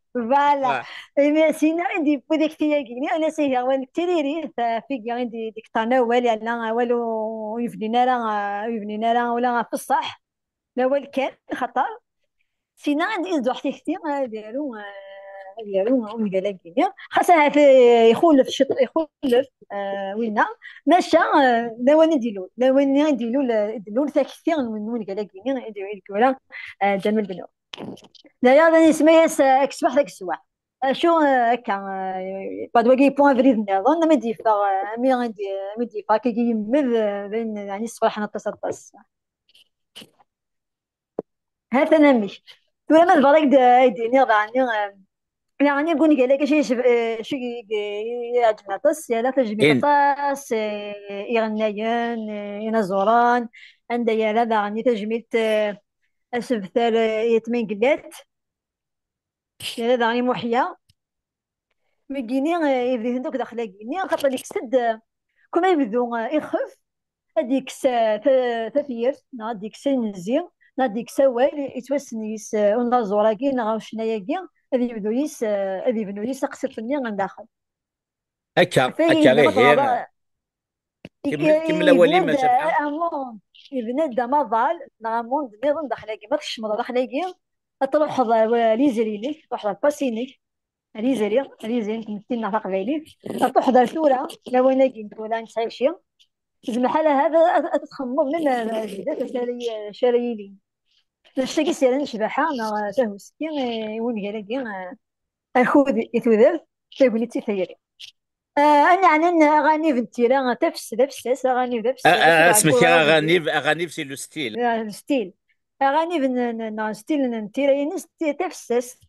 Voilà. Ah. Imi sina i d-yewwi deg tiyagi-nni, ini-as ihi, wa nekk tiririt, eh, figi i d-, d-ikṭan awal, yerna awal ur, ur yebnin ara, eh, ur yebnin ara ula ɣef ṣṣeḥ. D awal kan, xaṭer sina i d-, i d-tduḥ tikti, eh, ad yaru, eh, ad yaru ungal-agi-nni. Xas ahat, eh, ixulef ciṭ, ixulef, eh, winna. Maca, eh, d awal i d-ilul. D awal-nni i d-ilul, eh, i d-ilul takti n, n wungal-agi-nni, i d-, i d-yura, eh, Ǧamal Benɛuf. Daɣen, d ayen isemma-yas, eh, akeswaḥ d akeswaḥ. Acu, eh, akka, eh, bad wagi yewwi abrid nniḍen, ami d-yeffeɣ, eh, ami d-, ami d-yeffeɣ akka yemmed, eh, d ayen, yeɛni, yessefraḥen aṭas, aṭas. Ha-t-an amek. Tura ma tebɣiḍ ad k-d-, ad k-d-iniɣ daɣen, eh, daɣen deg wungal-agi, acu i yecb-, eh, acu i, i, i iɛeǧben aṭas, yerra tajmilt aṭas, eh, iɣennayen, eh, inaẓuren, anda yerra daɣen tajmilt, eh, asebter, eh, i Tmengellat. Yerra daɣen i Muḥya. Wigini, eh, yebda-iten akk daxel-agi-nni, xaṭer yekkes-d, eh, kuma yebdu, eh, ixef, ad d-yekkes, eh, ta-, tafyirt, neɣ ad d-yekkes ayen nezzi, neɣ ad d-yekkes awal, yettwassen yis, eh, unaẓur-agi, neɣ ucennay-agi, ad yebdu yis, eh, ad yebnu yis aqsiṭ-nni n daxel. Akka, akka, ihi, kemmel, kemmel awal-im, yebna-d, eh, un monde, yebna-d amaḍal, neɣ un monde nniḍen daxel-agi. Ma tkecmeḍ daxel-agi, ad truḥeḍ ar, eh, lizri-inek, truḥeḍ ar le passé-inek, ar yizri, ar yizri n tmetti-nneɣ taqbaylit, ad truḥeḍ ar tura, lawan-agi n tura nettɛici, tzemreḍ ḥala ad, ad, ad txemmeḍ, même, eh, zdat acu ara y-, acu ara yilin. D acu-agi s-yerran ccbaḥa, neɣ, eh, tahuski, eh, i wungal-agi, eh, akud i tudert, tagnit i tayri. Eh, ad neɛnen aɣanib n tira, tafes-, d afessas, aɣanib d afessas, a, a, asmek aɣanib, aɣanib, c'est le style. Eh, le style. Aɣanib n, n, n, n style n tira-ines, t-, tafessast.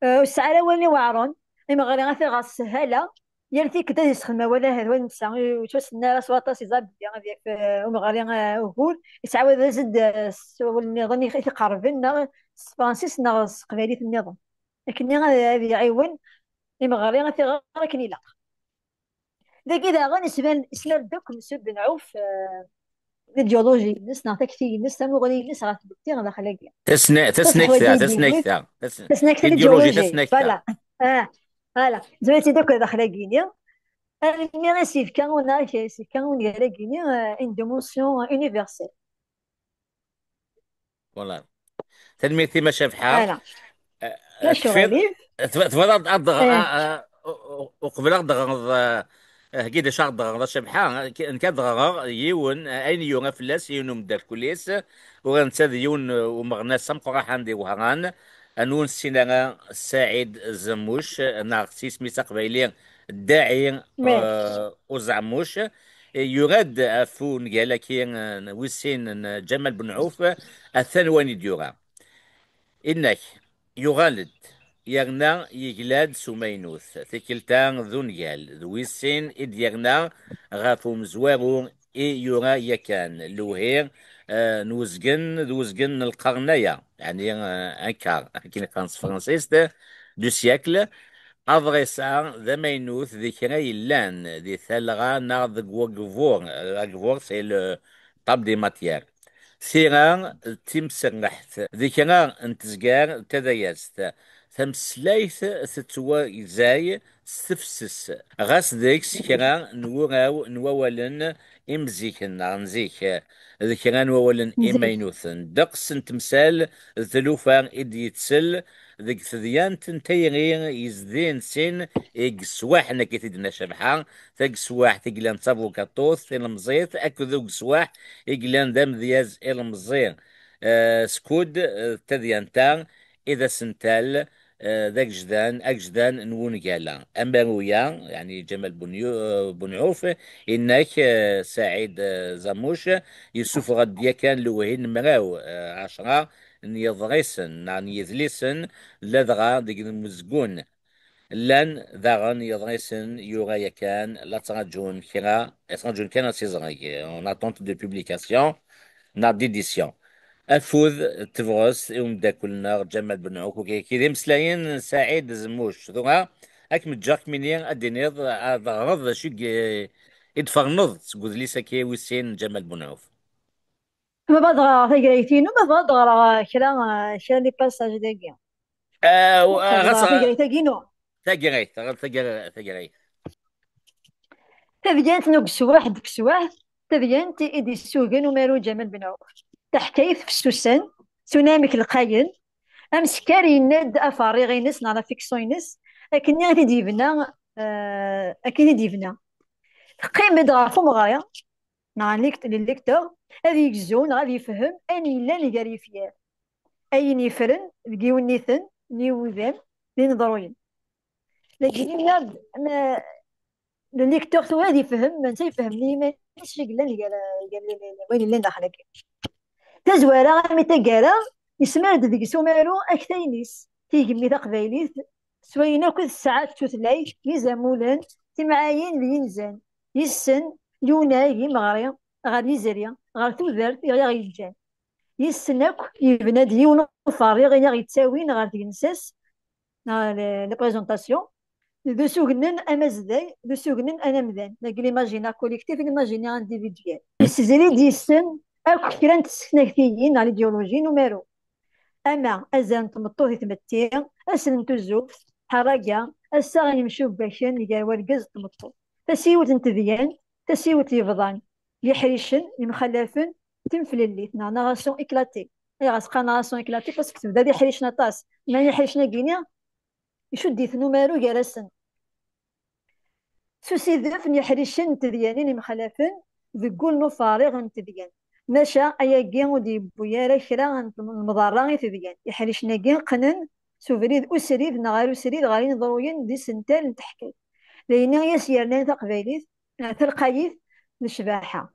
Eh, ur tesɛi ara awal iweɛren, imeɣri ad t-iɣer s sshala, yal tikkelt ad yessexdem awal ahat, wa netta, ur yettwassen ara s waṭas iẓabbi, ad yaf, eh, umeɣri, eh, ugur, yettɛawad ad as-d, eh, s wawal nniḍen i, i t-iqerben, neɣ s tefransist, neɣ s teqbaylit nniḍen. Akken ad, ad iɛiwen imeɣri ad t-iɣer akken ilaq. Dagi daɣen ismal-, ismal-d akk Mesut Benɛuf, eh, l'idéologie-ines neɣ takti-ines, tamuɣli-ines ɣer tmetti daxel-agi. Tasna- tasnakta, Ḥwaǧen tasnakta, tasnakta, idéologie, l'idéologie. Tasnakta. Voilà. Ah, voilà. Zwaǧi akk daxel-agi-ni. Almi i s-yefka unaɣ, i s-yefka ungal-agi-ni, euh, une dimension universelle. Voilà. Tanemmirt-im a Cabḥa. Voilà. Eh, Acu tfiḍ ɣalib? tf- tfeḍ ad ad ɣ- Eh. a- a- u- u- uqbel ad ɣreḍ, eh, heggi d acu ad ɣreḍ a Cabḥa, k- nekk ad ɣreɣ yiwen, eh, ayen yura fell-as yiwen umeddakel-is, uɣer netta d yiwen, eh, umeɣnas ameqqraḥan di Wehran, anwa ur nessin ara, Saɛid Zamuc, eh, neɣ s yisem-is aqbayli Ddaɛi, Merci. eh, Uzeɛmuc. Eh, yura-d ɣef ungal-agi, eh, wis sin n Ǧamal Benɛuf, atan wayen i d-yura. Inna-k, yuɣal-d, yerna yegla-d s umaynut. Tikkelt-a d ungal, d wis sin i d-yerna ɣef umezwaru i yura yakan, lewhi, eh, n uzgen, d uzgen n lqern-aya, yeɛni, eh, un quart, akken i qqaren s tefransist, du siècle. Aḍris-a d amaynut di kra yellan di talɣa neɣ deg wagbur. Agbur, c'est le table des matières. Tira d timserreḥt di kra n tezgar d tadayazt. Tameslayt tettwagzay s tefses, ɣas deg-s kra n wuraw n wawalen imziken neɣ n zik, d kra n wawalen Zik. Imaynuten. Ddeqs n temsal d tlufa i d-yettsel deg tedyant n tayri yezdin sin i yeswaḥen, akka i t-id-tenna Cabḥa, tageswaḥt i yellan d tabugaṭut tilemẓit akked ugeswaḥ i yellan d amedyaz ilemẓi. Eh, skud, eh, tadyant-a i d asental, eh, d agejdan, agejdan n wungal-a. Amaru-ya, yeɛni Ǧamal Bunyu-, eh, Bunɛuf, inna-k, eh, Saɛid, eh, Zamuc, yessufeɣ-d yakan lewhi n mraw, eh, ɛecra n yeḍrisen neɣ n yedlisen, ladɣa deg umezgun. Llan daɣen yeḍrisen yura yakan, la ttṛaǧun kra, la ttṛaǧun kan asiẓreg, en attente de publication neɣ d'édition. Afud d tebɣest i umeddakel-nneɣ Ǧamal Benɛuf, u kiki d imeslayen n Saɛid Zmuc. Tura, ad kem-ǧǧeɣ kemmini ad d-tiniḍ, ad teɣreḍ d acu i i d-tferneḍ seg udlis-agi wis sin n Ǧamal Benɛuf. Ma bɣiɣ ad ɣreɣ tagrayt-inu, ma bɣiɣ ad ɣreɣ kra, kra n les passages dagi. Ah, Ad ɣas ɣreɣ tagrayt-agi-inu. Tagrayt, ɣer tagra-, tagrayt. Tadyant n ugeswaḥ d teswaḥt, tadyant i d-yessugen umaru Ǧamal Benɛuf. Taḥkayt fessusen, s unamek lqayen, ameskar yenna-d aferriɣ-ines neɣ la fiction-ines, akken i t-id-yebna, eh, akken i t-id-yebna. Teqqim-d ɣef umeɣri, neɣ lekt-, le lecteur, ad yegzu neɣ ad yefhem ayen yellan gar yifyar, ayen yeffren deg yiwenniten n yiwudam d ineḍruyen. Dagi, nniɣ-d, ma-, le lecteur tura ad yefhem, ma netta yefhem i yiman-is acu yellan gar, gar, gar, gar wayen yellan daxel-agi. Tazwara, armi taggara, yesmar-d deg-s umaru aktayen-is, tigemmi taqbaylit, s wayen akk i tesɛa tutlayt, d izamulen, timɛayin d yinzan, yes-sen, yunag imeɣri ɣer yizri, ɣer tudert i aɣ-yeǧǧan. Yes-sen akk yebna-d yiwen uferriɣ i aɣ-yettawin ɣer tgensa-s, neɣ le, la présentation, d usugnen amazday, d usugnen anamdan, dagi l'imaginaire collectif, l'imaginaire individuel. Yessezri-d yes-sen akk kra n tseknaktiyin neɣ l'idéologie n umaru. Ama azal n tmeṭṭut i tmetti, asel n tuzzuft, ḥerraga, assaɣ n yimcubbaken gar wergaz d tmeṭṭut. Tasiwelt n tedyant, tasiwelt yebḍan, yiḥricen, yemxalafen, timeflellit, neɣ narration éclatée. Ayɣer as-qqaren narration éclatée? Parce que tebda d iḥricen aṭas. Ma iḥricen-agi-ni, icudd-iten umaru gar-asen. S usidef n yiḥricen n tedyanin yemxalafen deg wul n uferriɣ n tedyant. Maca ayagi ur d-yewwi ara kra n lemḍerra i tedyant. Iḥricen-agi qqnen s ubrid usrid neɣ ar usrid ɣer ineḍruyen d isental n teḥkayt. D ayen i as-yernan taqbaylit, talqayit d ccbaḥa.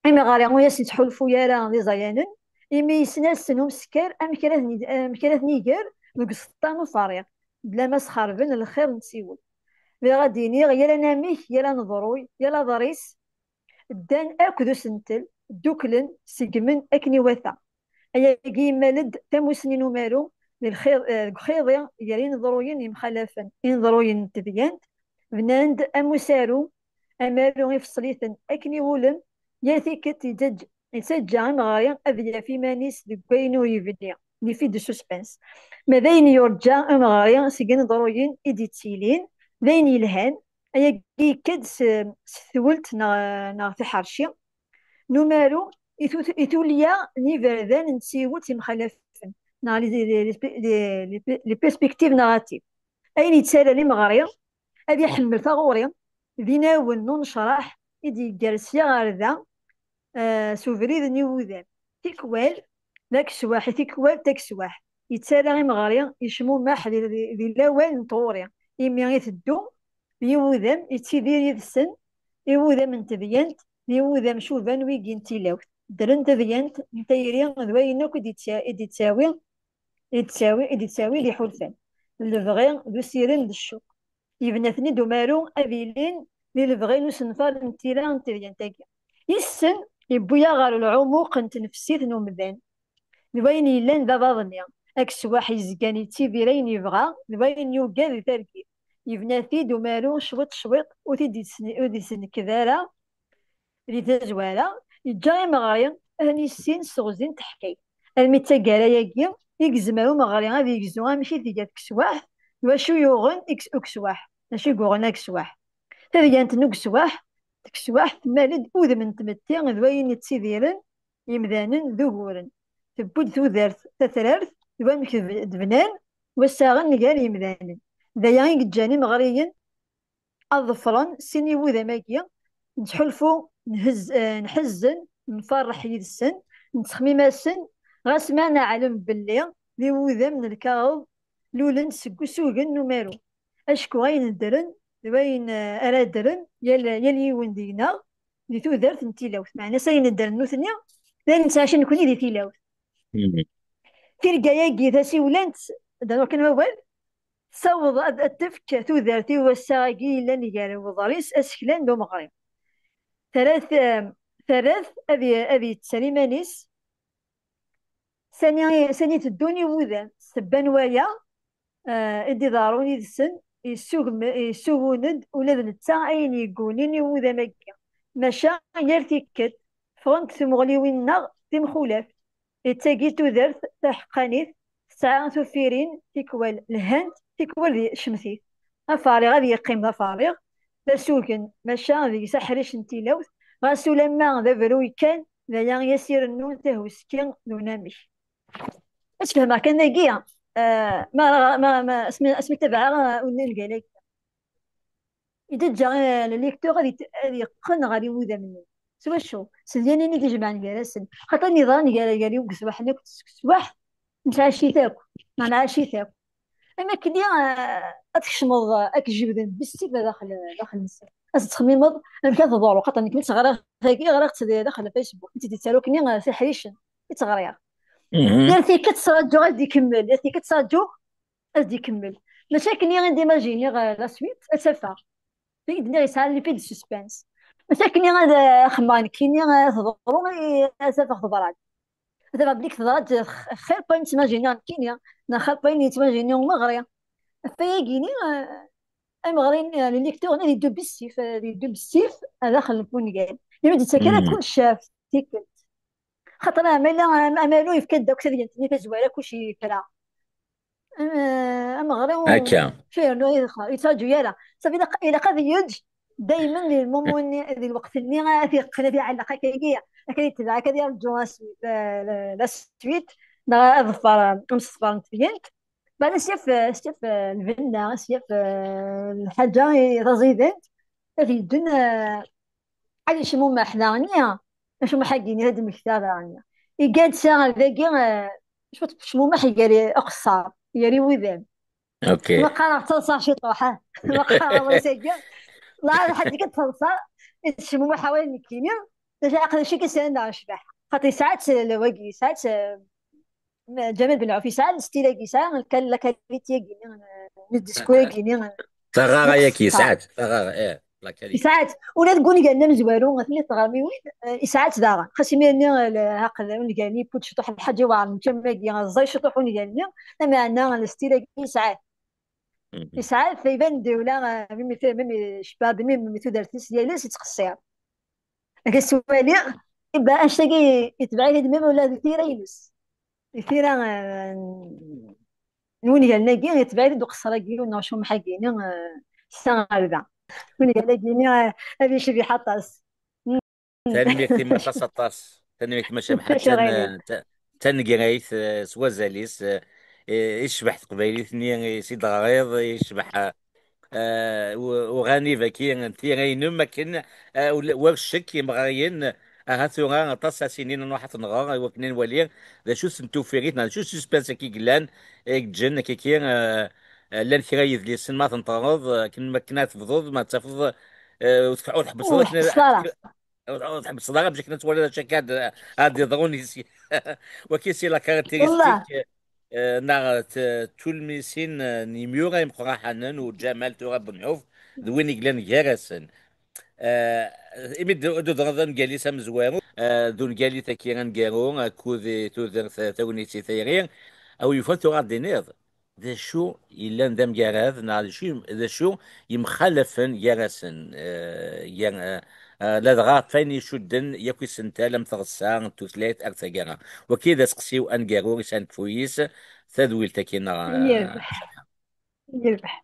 Imeɣri ur as-yettḥulfu ara d iẓayanen, imi yessen-asen umeskar amek ara ten-, amek ara ten-iger deg useṭṭa n uferriɣ, bla ma sxerben lxir n tsiwelt. Bɣiɣ ad d-iniɣ, yal anamek, yal aneḍruy, yal aḍris, ddan akk d usentel, dduklen, seggmen akken iwata. Ayagi yemmal-d tamusni n umaru di lxiḍ-, eh, deg uxiḍi gar ineḍruyen yemxalafen, ineḍruyen n tedyant, bnan-d am usaru, amaru ifeṣṣel-iten akken iwulem, yal tikkelt yeǧǧa-, yettaǧǧa ameɣri ad yaf iman-is deg wayen ur yebni, l'effet de suspense. Ma d ayen yurǧa ameɣri seg ineḍruyen i d-yettilin, d ayen yelhan, ayagi yekka-d s, s tewlt neɣ, neɣ tiḥerci n umaru i tut-, i tulya n yiberdan n tsiwelt yemxalafen, neɣ les, les, les, les, les perspectives narratives. Ayen yettarran imeɣri ad iḥemmel taɣuri d inawen n unecraḥ i d-yeggar sya ɣer da, eh, s ubrid n yiwudam. Tikwal d akeswaḥ, tikwal d takeswaḥt. Yettarra imeɣri yecmumeḥ di, di, di lawan n tɣuri, imi iteddu d yiwudam, yettidir yid-sen, iwudam n tedyant d yiwudam cuban wigi n tilawt. Ddren tedyant n tayri d wayen akk i d-yettawi, i d-yettawi, i d-yettawi, i d-yettawi d iḥulfan, lebɣi d usirem d ccuq. Yebna-ten-id umaru ad ilin di lebɣi n usenfar n tira n tedyant-agi. Yes-sen, yewwi-yaɣ ɣer lɛumuq n tnefsit n umdan, d wayen yellan d abaḍ-nni, akeswaḥ yezgan yettidir ayen yebɣa, d wayen yugad di targit. Yebna-t-id umaru cwiṭ cwiṭ, ur t-id-yetsen-, ur d-yesnekked ara di tazwara, yeǧǧa imeɣri ad ten-yissin s teɣzi n teḥkayt. Armi d taggara-agi i yezmer umeɣri ad yegzu amek i tga tkeswaḥt, d wacu yuɣen ikes-, ukeswaḥ, d acu i yuɣen akeswaḥ. Tadyant n ukeswaḥ, tkeswaḥt temmal-d udem n tmetti d wayen yettidiren yimdanen d uguren. Tewwi-d tudert tatrart d wamek d-, d-bnan wassaɣen gar yimdanen. D aya i yeǧǧan imeɣriyen ad ḍefren sin iwudam-agi, nettḥulfu, nhezz-, eh, nḥezzen, nferreḥ yid-sen, nettxemmim-asen, ɣas ma neɛlem belli d iwudam n lkaɣeḍ lulen seg usugen n umaru. Acku ayen ddren d wayen, eh, ara ddren yal, yal yiwen deg-neɣ di tudert n tilawt. Meɛna s ayen ddren nutni, d ayen nettɛici nekni di tilawt. Tirga-agi tasiwlant, d akken wawal, tessaweḍ ad, ad tefk tudert i wass-a-agi yellan gar uḍris aseklan d umeɣri. Terra-t, terra-t ad y-, ad yetter iman-is sani, sani teddun iwudam. Ssebba n waya, eh, i d-iḍerrun yid-sen, yessugm-, yessugun-d ula d netta ayen yeggunin iwudam-agi. Maca yal tikkelt, ffɣent tmuɣliwin-nneɣ timxulaft. D tagi tudert taḥeqqanit, tesɛa tufirin, tikwal lhant, tikwal d cemtit. Afariɣ ad yeqqim d afariɣ, d asugen, maca deg-s aḥric n tilawt, ɣas ulamma d abruy kan, d aya i as-irennun tahuski d unamek. Ad tfehmeɣ kan dagi, eh, ma, ma, ma, asmi, asmi tabaɛeɣ, eh, ungal-agi. I d-ǧǧa, eh, le lecteur ad yet-, ad yeqqen ɣer iwudam-nni. S wacu? S dyanin i d-ijemɛen gar-asen. Xaṭer mi yeḍran gar, gar iwgeswaḥen akk d tsekeswaḥt, nettɛaci-t akk, neɣ nɛaci-t akk. Am akken i, eh, ad tkecmeḍ, eh, ad k-jebden bessif daxel, daxel-nsen. Ad tettxemmimeḍ amek ad teḍru. Xaṭer nekk mi tt-ɣriɣ tagi, ɣriɣ-tt di, daxel Facebook. Mi tt-id-yettaru akkenni, eh, tiḥricin i tt-ɣriɣ. Yal tikkelt ttraǧuɣ ad d-ikemmel, yal tikkelt ttraǧuɣ ad d-ikemmel. Mačči akken i d-imajiniɣ, eh, la suite, ad tt-afeɣ. Akken i d-nniɣ, yesɛa l'effet de suspense. Mačči akken i ad, eh, xemmeɣ nekkini, eh, teḍru, eh, ad tt-afeɣ teḍra-d. Ad afeɣ belli teḍra-d x-, xir n wayen ttmajiniɣ nekkini, neɣ xir n wayen yettmajini umeɣri. Ɣef wayagi-ni, eh, ameɣri, eh, le lecteur, ad yeddu bessif, eh, ad yeddu bessif, eh, daxel n wungal. Imi d-yettak ara kullec ɣef tikkelt. Xaṭer ama yella am-, amalu yefka-d akk tadyant-nni tazwara, kullec yefra. Am-, ameɣri ur Akka. Yernu yettraǧu ara. Safi ilaq, ilaq ad yeǧǧ daymen di lmumu-nni, di lweqt-nni, ad yeqqen, ad iɛelleq akkagi, akka yetbeɛ, akka ad yerǧu la, la, la suite, neɣ ad ḍfer, eh, amseḍfer n tedyant. Beɛda, s yaf, s yaf, eh, lbenna, s yaf, eh, lḥaǧa i taẓidant, ad yeddun, eh, ad yecmumeḥ daɣen, acmumeḥ-agi-nni ad d-mmektiɣ daɣen. Iga-d sya ɣer dagi, eh, cwiṭ n ucmumeḥ gar uqeṣṣer, gar iwudam. Ok. Ma qqareɣ ttaḍsa ciṭuḥ, ha? Ma qqareɣ awal-agi, la, lḥaǧa kan ttaḍsa, yettecmumeḥ awal nekkini, d acu aql-, acu kan sɛan daɣen ccbaḥa. Xaṭer yesɛa-tt, eh, wagi, yesɛa-tt, eh, Ǧamal Benɛuf yesɛa le style-agi, yesɛa la qualité-agi, n discours-agi. Taɣara-yagi yesɛa-tt, taɣara, eh, la qualité. Yesɛa-tt. Ula deg ungal-nni amezwaru, atni tɣermiwin, eh, yesɛa-tt daɣen. Xas imir-nni, eh, le-, aql-, ungal-nni yewwi-d ciṭuḥ lḥaǧa iweɛren, mačči am wagi, ẓẓay ciṭuḥ ungal-nni, lameɛna le style-agi yesɛa-t. Yesɛa-t, iban-d ula, eh, mi, mi, mi, cebbaḍ, mi, mi tudert-is, yal ass yettqeṣṣir. Akka s waliɣ, Iba, anect-agi yetbeɛ-it-id même ula d tira-ines. Di tira, eh, n wungal-agi, yetbeɛ-it-id uqeṣṣer-agi neɣ acummeḥ-agi-ni, eh, ssa ɣer da. Wungal-agi-ni, eh, ad yecbiḥ aṭas. Tanemmirt-im aṭas, aṭas. Tanemmirt-im a Cabḥa. Acu ɣilem? Tan-, ta-, tanegrayt, eh, s wazal-is, eh, eh, icbeḥ teqbaylit-nni i s-id-teɣriḍ, icbeḥ, eh, eh, u-, uɣanib-agi n tira-inem akken, eh, ula-, war ccek imeɣriyen, ahat tura aṭas a s-inin ad nruḥ ad t-nɣer i wakken ad nwali d acu-tent tufirit neɣ d acu suspense-agi yellan, i yeǧǧen akkaki, eh, eh, llan kra yedlisen ma tenṭerreḍ, eh, akken, akken ad tebduḍ, ma tafeḍ, eh, ur tf-, ur tḥebbseḍ akken ad, ur tḥebbseḍ ara, bac akken ad twaliḍ acu akka ad, ad d-iḍrun i si-, waki si la caractéristique, eh, neɣ t-, tulmisin, eh, n yimyura imeqraḥanen u Ǧamal tura Bunɛuf d win i yellan gar-asen. Eh, imi d-, d-udreḍ angal-is amezwaru, eh, d ungal-it-agi aneggaru, akud i tudert, tagnit i tayri, a wi yufan tura ad d-tiniḍ d acu yellan d amgarad, neɣ d acu yem-, d acu yemxalafen gar-asen, eh, gar, eh, eh, ladɣa ɣef wayen icudden yakk isental am tɣessa n tutlayt ar taggara. Waki d aseqsi-w aneggaru, isɛan kfu-yis tadwilt-agi-nneɣ, eh, yerbeḥ. Yerbeḥ.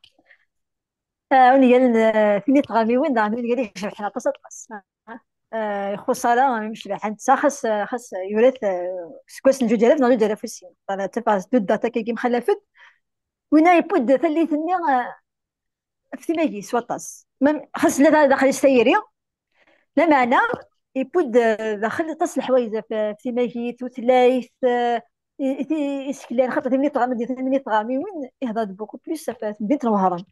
Ah, ungal n, eh, tini tɣamiwin, daɣen ungal i icebḥen aṭas, aṭas. Ah, ixuṣṣ ara, ah, imecbaḥ netta, xas, ah, xas, ah, yura-t, ah, seg wass n zuǧ alaf neɣ zuǧ alaf u sin. Ṭala, ttafeɣ s dud data-agi mxalafet. Winna yewwi-d tallit-nni, ah, ɣef timagit s waṭas. Même xas tella daxel-is tayri, lameɛna yewwi-d, ah, daxel aṭas n leḥwayeǧ ɣef, ɣef timagit, tutlayt, ah, i, i, i, iseklan, xaṭer timlit tɣam-, di timlit tɣamiwin, ihḍer-d beaucoup plus ɣef temdint n Wehran.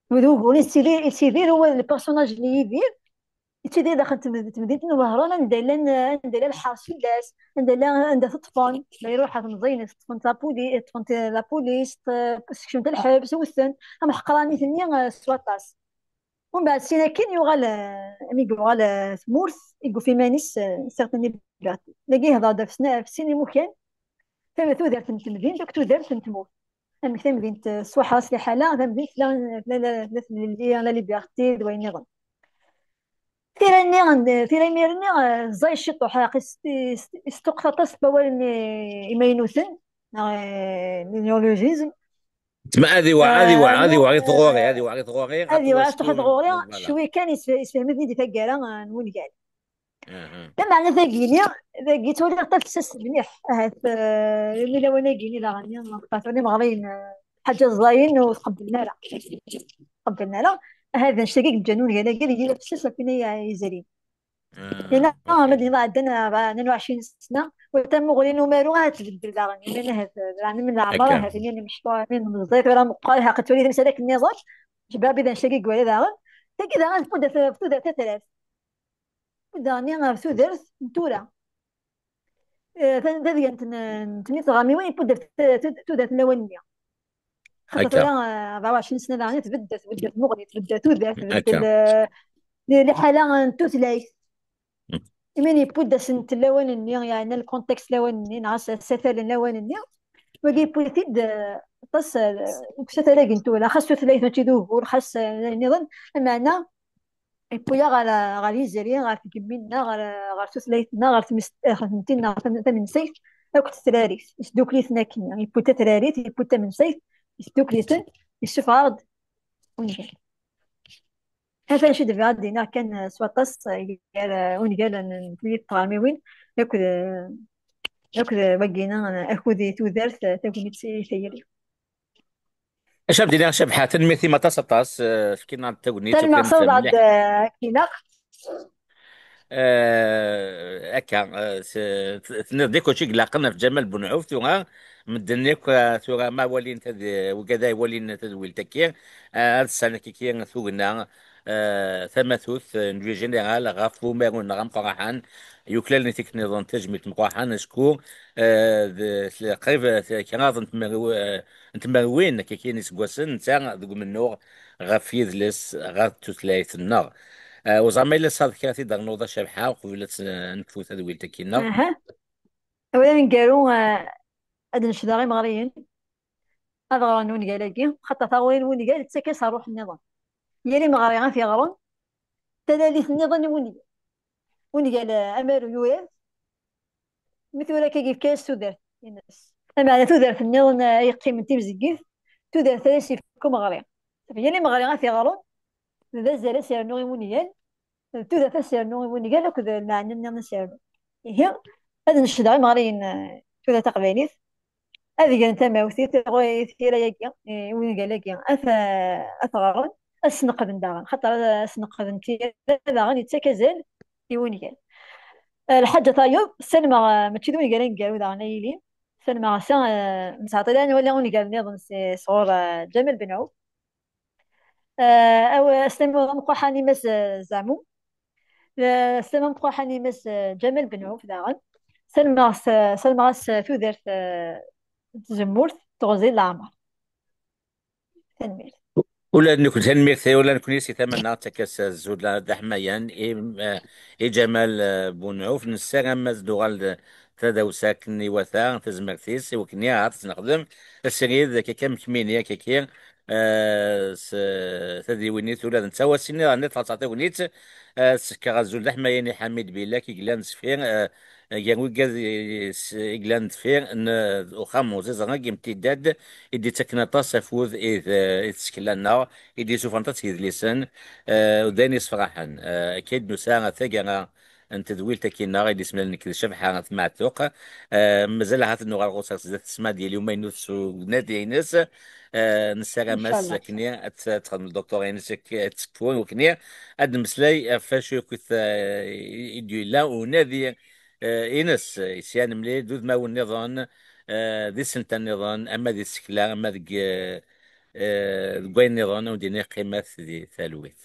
D ugur yettili, yettidir, huwa le personnage n Yidir, yettidir daxel n tmed-, temdint n Wehran, anda llan, anda llan lḥers fell-as, anda llan, anda teṭṭfen, ma iruḥ ɣer temẓin, teṭṭfen la poli-, teṭṭfen la police, ṭ-, sekcmen-t lḥebs, wten, am ḥeqranit-nni, eh, s waṭas. Umbeɛd, sin akken yuɣal, eh, mi yuɣal, eh, tmurt, i yufa iman-is, eh, certaine liberté. Dagi ihḍer-d ɣef sna-, ɣef sin imukan, tam-, tudert n temdint akked tudert n tmurt. Amek tamdint, eh, s waḥras liḥala, tamdint la, la, la, la tlelli, la liberté d wayen nniḍen. Tira-nni, tira imir-nni, eh, ẓẓay ciṭuḥ, aqis is-, is-, istuqet aṭas n wawalen i-, imaynuten, neɣ, eh, les néologismes. Tma-, ad iweɛ, ad iweɛ, eh, ad iweɛ i tɣuri, ad iweɛ i tɣuri, ad iweɛ i tɣuri, voilà. Cwi kan is-, isfehmet-iyi-d i taggara, eh, n wungal. Aha. Lameɛna tagini, dagi ttwaliɣ tafsest mliḥ. Ahat, eh, imi lawan-agini daɣen, ṭṭafen imeɣriyen, eh, ḥaǧa ẓẓayen ur tqebblen ara. Qebblen ara. Ahat d anect-agi i yeǧǧan ungal-agi deg tafsest ɣef win ay yezrin. Ah, yerna ok. Ma d-yenna ɛeddan rebɛa, tnin u ɛecrin sna, wa tamuɣli n umaru ahat tbeddel daɣen. Iman ahat, daɣen, min leɛmer, akka, ahat, iman mecṭuḥ, iman meẓẓi, tura meqqer, ilaq ad twali timsal akken nniḍen. Jbabi d anect-agi i iwala daɣen. Tagi daɣen tfudda f-, f tudert tatrart. Daɣen ɣer tudert n tura. Eh, ta-, tadyant n, n tmit tɣamiwin, yewwi-d ɣef t-, tud-, tudert n lawan-nni. Xaṭer akka. Tura, eh, rebɛa u ɛecrin sna daɣen, tbeddel, tbeddel tmuɣli, tbeddel tudert, tbeddel, akka, eh, li-, liḥala n tutlayt. Mm. Iman yewwi-d asentel lawan-nni, yeɛni lkuntekst lawan-nni, neɣ as-, asatal n lawan-nni. Wagi yewwi-t-id, eh, aṭas, eh, deg usatal-agi n tura, xas tutlayt mačči d ugur, xas, eh, nniḍen, lameɛna yewwi-yaɣ ɣer, ɣer yizri, ɣer tgemmi-nneɣ, ɣer, ɣer tutlayt-nneɣ, ɣer tmes-, ɣer tmetti-nneɣ tam-, tamensayt, akked tetrarit. Yesdukkel-iten akken, yewwi tatrarit, yewwi tamensayt, yesdukkel-iten, yessufeɣ-aɣ-d ungal. Atan acu d-bɣiɣ ad d-iniɣ kan, eh, s waṭas, eh, gar, eh, ungal n, n tmit tɣamiwin, akked, eh, akked, eh, wagi-nni, eh, akud i tudert, eh, tagnit i tayri. Acu am d-iniɣ, Cabḥa, tanemmirt-im aṭas, aṭas, eh, fkiɣ-aɣ-d tagnit, tanemmirt, akken, sawḍeɣ-d, eh, akken ilaq. Eh, akka, eh, s-, t-, tenniḍ-d akk acu i ilaqen ɣef Ǧamal Bunɛuf, tura, medden akk, eh, tura, ma walin tad-, wigad ay walin tadwilt-agi, eh, ad sɛan akkaki tugna, eh, tamatut, eh, n général ɣef umaru-nneɣ ameqqraḥan, yuklalen i tikkelt nniḍen tajmilt meqqraḥan, acku, eh, d, s-, qrib, eh, kraḍ n tmerw-, eh, n tmerwin, akkaki n iseggasen, netta deg umennuɣ ɣef yidles ɣer tutlayt-nneɣ. Eh, ur ẓriɣ ma yella tesɛiḍ kra ad t-id-ternuḍ a Cabḥa, uqbel ad s-, nekfu tadwilt-agi-nneɣ. Aha. Awal aneggaru, eh, ad necdeɣ imeɣriyen ad ɣren ungal-agi, xaṭer taɣuri n wungal tettak-as ṛṛuḥ nniḍen. Yal imeɣri ad t-iɣren, talalit nniḍen i wungal. ungal, eh, amaru yura-t, mi tura akka yefka-yas tudert-ines. Lameɛna tudert nniḍen, eh, ay yeqqimen d timzeggit, tudert ara s-yefk umeɣri. Yal imeɣri ad t-iɣren, d azal ad s-yernu i wungal, d tudert ad s-yernu i wungal, akked lmeɛna nniḍen ad s-yernu. Ihi, ad necdeɣ imeɣriyen, eh, tudert taqbaylit, ad gen tamawt i tira-agi, i wungal-agi, ad t-, ad t-ɣren, ad sneqden daɣen, xaṭer ad sneqden tira daɣen yettak azal i wungal. Eh, lḥaǧa tayeḍ, ssarameɣ, eh, mačči d ungal aneggaru daɣen ay yili, ssarameɣ ass-a, eh, nesɛa ṭila ad nwali ungal nniḍen s-, sɣur, eh, Ǧamal Benɛuf. Eh, aw-, ssarameɣ ameqqaḥ-nni Mass, eh, Zamu. Eh, ssarameɣ ameqqaḥ-nni Mass, eh, Ǧamal Benɛuf daɣen. Ssarameɣ-as, eh, ssarameɣ-as, eh, tudert, eh, n tzemmurt, teɣzi n leɛmer. Tanemmirt. Ula d nekkni, tanemmirt, ula d nekkni si tama-nneɣ, ttakk-as azul d aḥmayan i, eh, i Ǧamal, eh, Bunɛuf. Nessaram ad d-tuɣal d tadawsa akken iwata, tazmert-is, i wakken ad tt-nexdem srid, akka am kemmini, akka, eh, s tadiwin-is, ula d netta wass-nni ad tɣelṣeɣ tagnit, eh, ad s-fkeɣ azul d aḥmayan i Ḥamid Bilak i yellan sfir, eh, gar wigad i, s-, i yellan deffir n, eh, uxxam n uẓiẓer-agi n Tiddad, i d-ittaken aṭas afud i t-, i tsekla-nneɣ, i d-yessufɣen aṭas n yedlisen, eh, d ayen yessefraḥen. Eh, akka i d-nusa ar taggara n tedwilt-agi-nneɣ i d-ismalen nekk d Cabḥa At Meɛtuq. Eh, mazal ahat nuɣal ɣur-s ar sdat tesmad yal umaynut s unadi-ines. Eh, nessaram-as akken ad t-, ad txedem doctorat-ines, ad tekfu, akken ad d-nemmeslay ɣef wacu akk i t-, eh, i d-yella unadi, eh, ines, eh, isyan mliḥ d udmawen nniḍen, eh, di senta nniḍen, ama di tsekla, ama deg, eh, eh, deg wayen nniḍen, ur d-yenni qqimat di talwit.